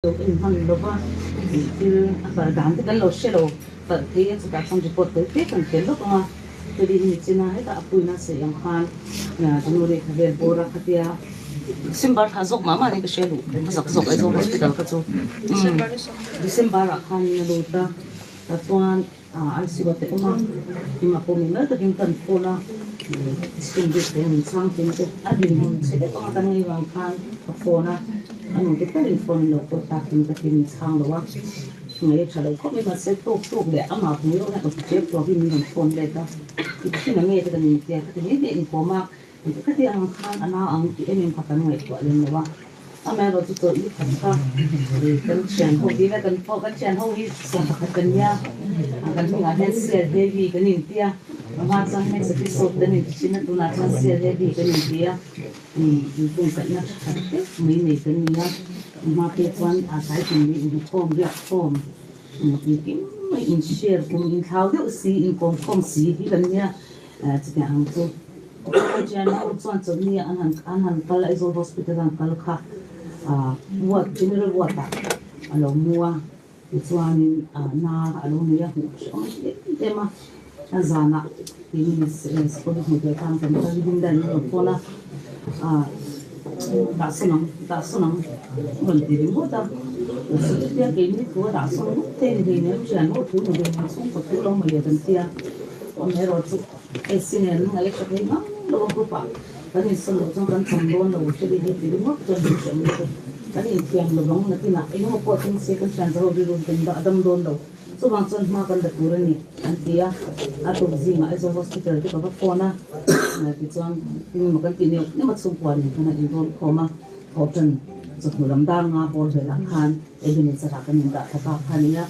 Lo en hman lo va, thil a kal dan te kan lo hre lo palh thei a, chutah chuan report tel te kan tel lawk ang a, heti hi nichina hetah a puina sawi ang khan January thla vel bawr a khatia December thla zawk mah mah niin ka hria luh hmasak zawk Aizawl Hospital kha chu December ah khan a lut a, tah chuan ICU ah te awm a, engmah pawh min mal takin kan phone a, screen bik te min chhang thei te a dinhmun chhe deuh anga kan ngei vang khan ka phone a, a nu te takin phone in lo call tak in ka ti min chhang lo a, ngaih a tha lo khawp mai mahse tawk tawk leh amah hmu reuh hian ka hmu tep tawk in min rawn phone let a, i thin ang nge te kan intia ka ti mai mai inkawm a. Ka ti ang khan a nau ang tih em em kha kan ngaihtuah lem lo a, amaherawh chu chawlh ni khat kha kan thian ho hi kan pawh kan thian ho hi 11 kan nia, kan hmingah hian sial heavy kan inti a, hma chuan next episode kan inti thin a, tunah chuan sial heavy kan inti a, inkungkaihna tha khat deuh mai nei kan ni a, hma te chuan a tlai tum leh inhmukhawm riakkhawm engkim mai in share kum inthlau deuh si inkawmkhawm si hi kan nia. Chutiang ang chu Pathian ho chuan chawlhni an han an han kal Aizawl Hospital an kal kha ward general ward ah a lo mu a tichuanin na a lo nei a hmuh hrehawm em em a a zanah keini sikul hmu ve khan kan kal hlim daih an rawn phone a dah sawn ang dah sawn ang a rawn ti ringawt a chutia keini thu a dah sawn ngawt thei ni hleinem thian ho thu ni hleinem chhungkaw thu lo mawle kan tia. Amaherawh chu AC nen an ngaih a tha thei ngang lo a group ah kan insawn loh chuan kan cham dawn lo hre bik hei ti ringawt chuan min hriat mai chu kan inthiam lo vang nakinah engemaw pawh thleng se kan thian zau rilru kan dah dam dawn lo chuvang chuan hma kan la tur a ni an ti a a tuk zingah Aizawl hospital te ka va phone a tichuan engemaw kan tih neuh neuh a chhungkua nen khan a inrawn khawm a thawhtan chawhnu lam dar nga bawr velah khan Ebenezer ah kan indah thla ta kha a ni a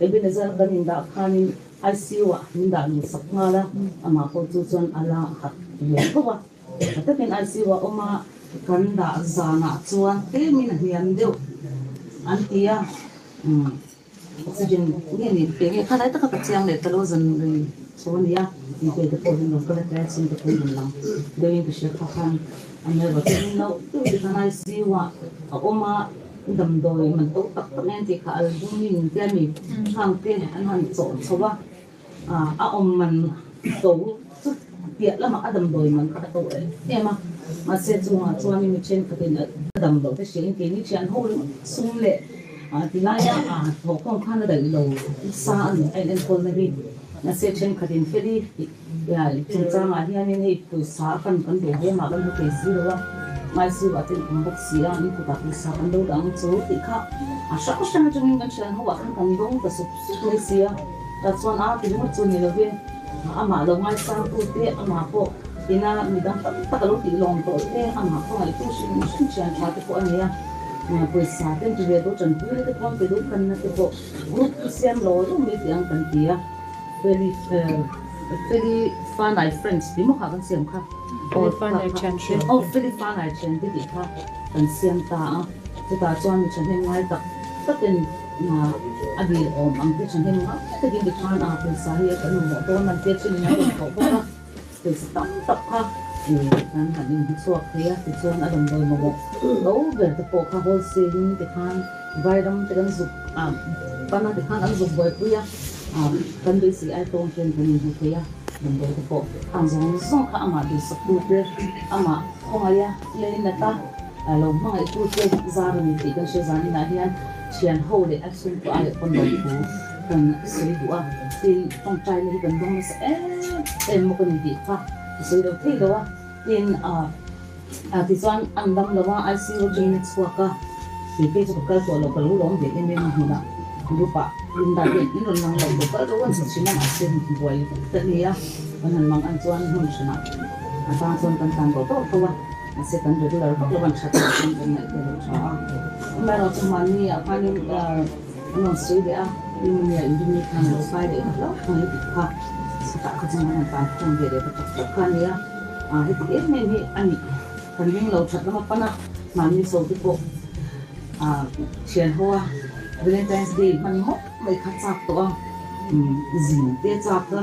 Ebenezer kan indah khanin ICU ah min dah luh sak nghal a, amah pawh chu chuan a la hat ve tho a. Tha takin ICU ah awm a, kan dah zanah chuan tlemin a hniam deuh an ti a, umm oxygen nge ni pe nge kha lai taka ka chiang leh ta lo zan rei chho a nia, inpe te pawh hian rawn kal a tlai a chhung te pawhin rawn lang deuhin ka hria kha khan a hmel rawh chuan no deuh te khan ICU ah a awm a. Damdawi man to tak tak nen tih kha albumin te a ni. Khang te an han chawh chho a, a awm man to chu piah lamah a damdawi man kha a to em em a. Mahse chungah chuanin mi thenkhatin a damdawi te hriain keini thian ho sum leh tilaia thawhkhawm khan a daih lo nasa a ni a inenkawl na hi. Mahse thenkhatin feli Chungchangah hianin hei pawisa a kan kan duh ve mah kan hmu thei si lo a, Maisu ah ten awm bawk si a, in kutah pawisa kan lo dah ang chu tih kha a hrang hrang atangin kan thian ho ah khan kan dawng ta sup sup mai si a, tah chuan a ti ringawt chu ni lovin amah lo ngaisangtu te amah pawh ina midang tam tak a lo tih lawm tawh te amah pawh ngaihtu hrim hrim thian tha te pawh a nei a, pawisa ten ti ve tawh tanpui na te pawh an pe duh kan na te pawh group chu siam lo lo mai tih ang kan ti a. Feli Feli Fanai Friends tih maw kha kan siam kha Feli Fanai thian te aw Feli Fanai thian te tih kha kan siam ta a chutah chuan mi thahnem ngai tak takin a dil awm ang te thahnem ngai takin tikhan a pawisa hi kan mamawh dawn an tia chin in a rawn thawh bawk a pawisa tam tak kha kan han inhmuchhuak thei a tichuan a damdawi mamawh lo ber te pawh kha wholesale in tikhan Vairam te kan zuk pana tikhan an zuk buaipui a. Kan beisei ai tawng ten kan inhmu thei a, damdawi te pawh ang zawng zawng kha amah duhsaktu te, amah khawngaih a, leinat a, lo hmangaihtu te zar a ni tih kan hria zan inah hian thian ho leh a chhungkua ai pawn lo thu kan sawi duh a, tin tawngtaina hi kan dawng nasa em em maw ka ni tih kha ka sawi lo thei lo a, tin tichuan an dam lo a, ICU atangin a chhuak a, kei phei chu ka kal tawh lo, ka lo lawm ve em em a hmunah group ah Linda hian in rawn lang lo lo kal lo a ni thin a, mahse buai vek ta nia, kan han mang an chuan hmun hranah a tan chuan kan tlan tawh tawh tho a, mahse kan regular vak lo a, an that loh chuan kan ngaihtuah lo tha a, amaherawhchu chu mahni ah khanin an rawn sawi leh a, pneumonia inrinni khan a lo kai leh ta hlauh mai tih kha chutah kha chuan an han tan khawm ve leh ta tak tak kha a nia. Heti em em hi a nih kan ring lo that lama pan a, mahni so te pawh thian ho a Valentine's Day hman ngawt mai kha chak tawh a, zin te chak a,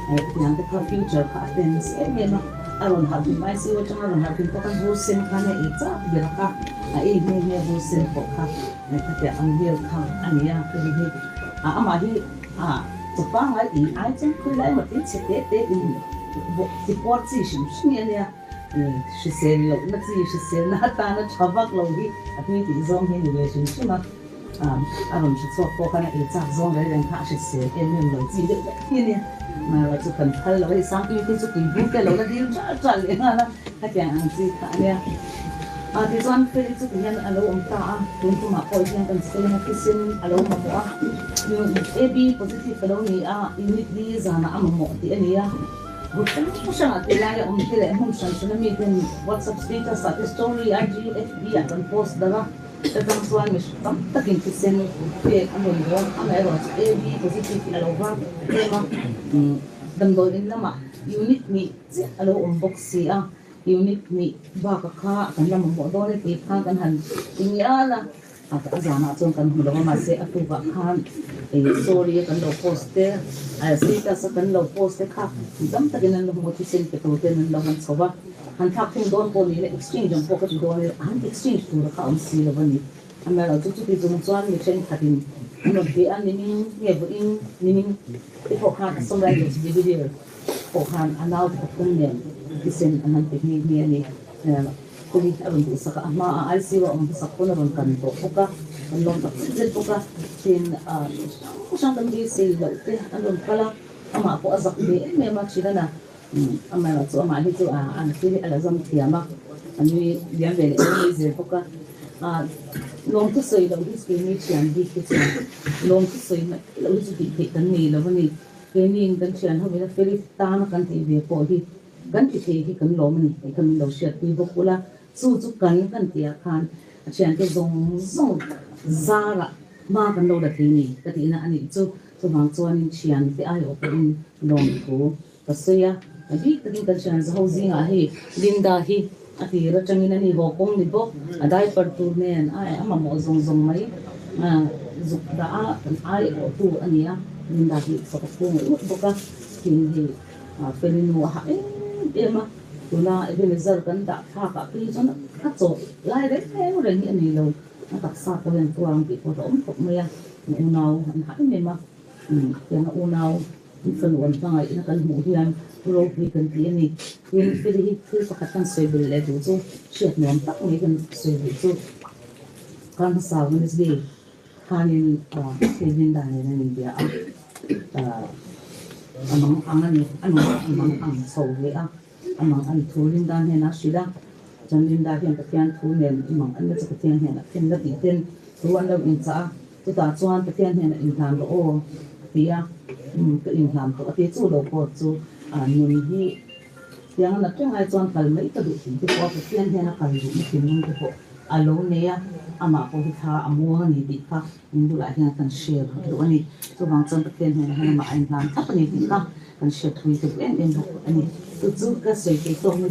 hetiang te kha future kha a tense em em a. A rawn harh hlim ICU atanga a rawn harh hlim pawh khan bur sen khan a ei chak ber kha, a ei nghe nghe bur sen pawh kha khatiang ang vel kha a ni a, hei hi amah hi chaw pangngai ei ai chuan khawi lai emaw tin chhe te te in tipuar chi hrim hrim hi a nia, hrisel lohna chi hriselna atana tha vak lo hi a tui tih zawng hi a ni ve hrim hrim a. A rawn hre chhuak pawh khan a ei chak zawng reng reng kha a hrisel em em lo chi deuh vek hi a nia. Mahse chu kan phal lo a, hei Sangpui te chu tui bur te a lo la dil ṭalh ṭalh leh nghal a, hetiang ang chi kha a nia. Tichuan Feli chu tihian a lo awm ta a, tun tumah pawh hian kan school ina thisen a lo mamawh a, AB positive a lo ni a, unit D zanah a mamawh tih a ni a. Group hrang hrangah tih laia awm te leh hmun hran hrana miten WhatsApp status ah te story IG, FB ah kan post darh a. Chutang chuan mi tam takin thisen pek a rawn dawn, amaherawh chu AB positive hi a lo vang em a, damdawi in lamah unit hnih chiah a lo awm bawk si a, unit hnih bakah kha kan la mamawh dawn e tih kha kan han ti ngial a, a zanah chuan kan hmu lo a, mahse a tukah khan story a kan lo post te, status a kan lo post te kha tam takin an lo hmu a, thisen pe tur ten an lo han chho va. Han thlak thung dawn pawh ni le, exchange ang pawh ka ti dawn e, han exchange tur a kha awm si lo a ni. Amaherawh chu chuti chung chuan mi thenkhatin an rawn ti a, nimin nge vawiin nimin te pawh khan a sawmraitawh brigadier pawh khan a nau te pathum nen thisen an han ti nghe nghe a ni. Kawng a rawn duhsak a, a hmaah ICU a awm hmasak pawn a rawn kan tawh bawk a, kan lawm tak zet zet bawk a, tin hrang hrang kan beisei loh te an rawn kal a, amah pawh a zak ve em em a, Thiana Amaherawh chu amah hi chu an thil hi a la zawm thiam a, a nui liam ve leh em mai zel bawk a. Lawmthu sawi loh hi keini thian bik te chuan lawmthu sawi mai loh hi chu tih theih kan nei lo a ni. Keiniin kan thian ho ina Felix tana kan tih ve pawh hi kan ti thei hi kan lawm a ni tih kha min lo hriatpui bawk ula, chu chu kan kan tih ah khan a thiante zawng zawng zarah hma kan lo la thei ni ka tihna a nih chu. Chuvang chuanin thiante aiawh pawhin lawmthu Ka sawi a, a bik takin kan hrian zaho zingah hei Linda hi a tir atangin a ni haw kawng ni bawk, a diaper tur nen a a mamawh zawng zawng mai zuk dah a kan ai awhtu a ni a, Linda hi fak a phu ngawih ngawih bawk a, tin hei Felinu a hah em em a, tuna Ebenezer kan dah thlakah phei chuan a chawh lai reng reng hi a nei lo, a taksa pawh hian tuar ang tih pawh a awm khawp mai a, unau an hah em em a, tianga unau. Kan fanu an hmangaihna kan hmuh hian pu ropui kan ti a ni. Tin, Feli hi thil pakhat kan sawi belh leh duh chu hriat nuam tak mai kan sawi duh chu kar hmasa Wednesday khanin Kevin dan nen an inbia a, a mang ang a ni, a nung a mang ang chho ve a, a mang an thu Linda hnenah a hrilh a, chuan Linda hian Pathian thu nen i mang an la chu Pathian hnenah khen la tih ten thu an lo inchah a. Chutah chuan Pathian hnenah inhlan rawh aw a ti a, umm ka inhlan tawh a ti. Chu lo pawh chu nun hi tiang a nat reng ai chuan kal mai ka duh tih te pawh a Pathian hnena kal duhna thinlung te pawh a lo nei a, amah pawh hi thla a muang a ni tih kha in bulah hian kan share duh a ni. Chuvang chuan Pathian hnenah hian amah a inhlan thlap a ni tih kha kan hriat thui ka duh em em bawk a ni. Chu chu ka sawi thei tawk mai.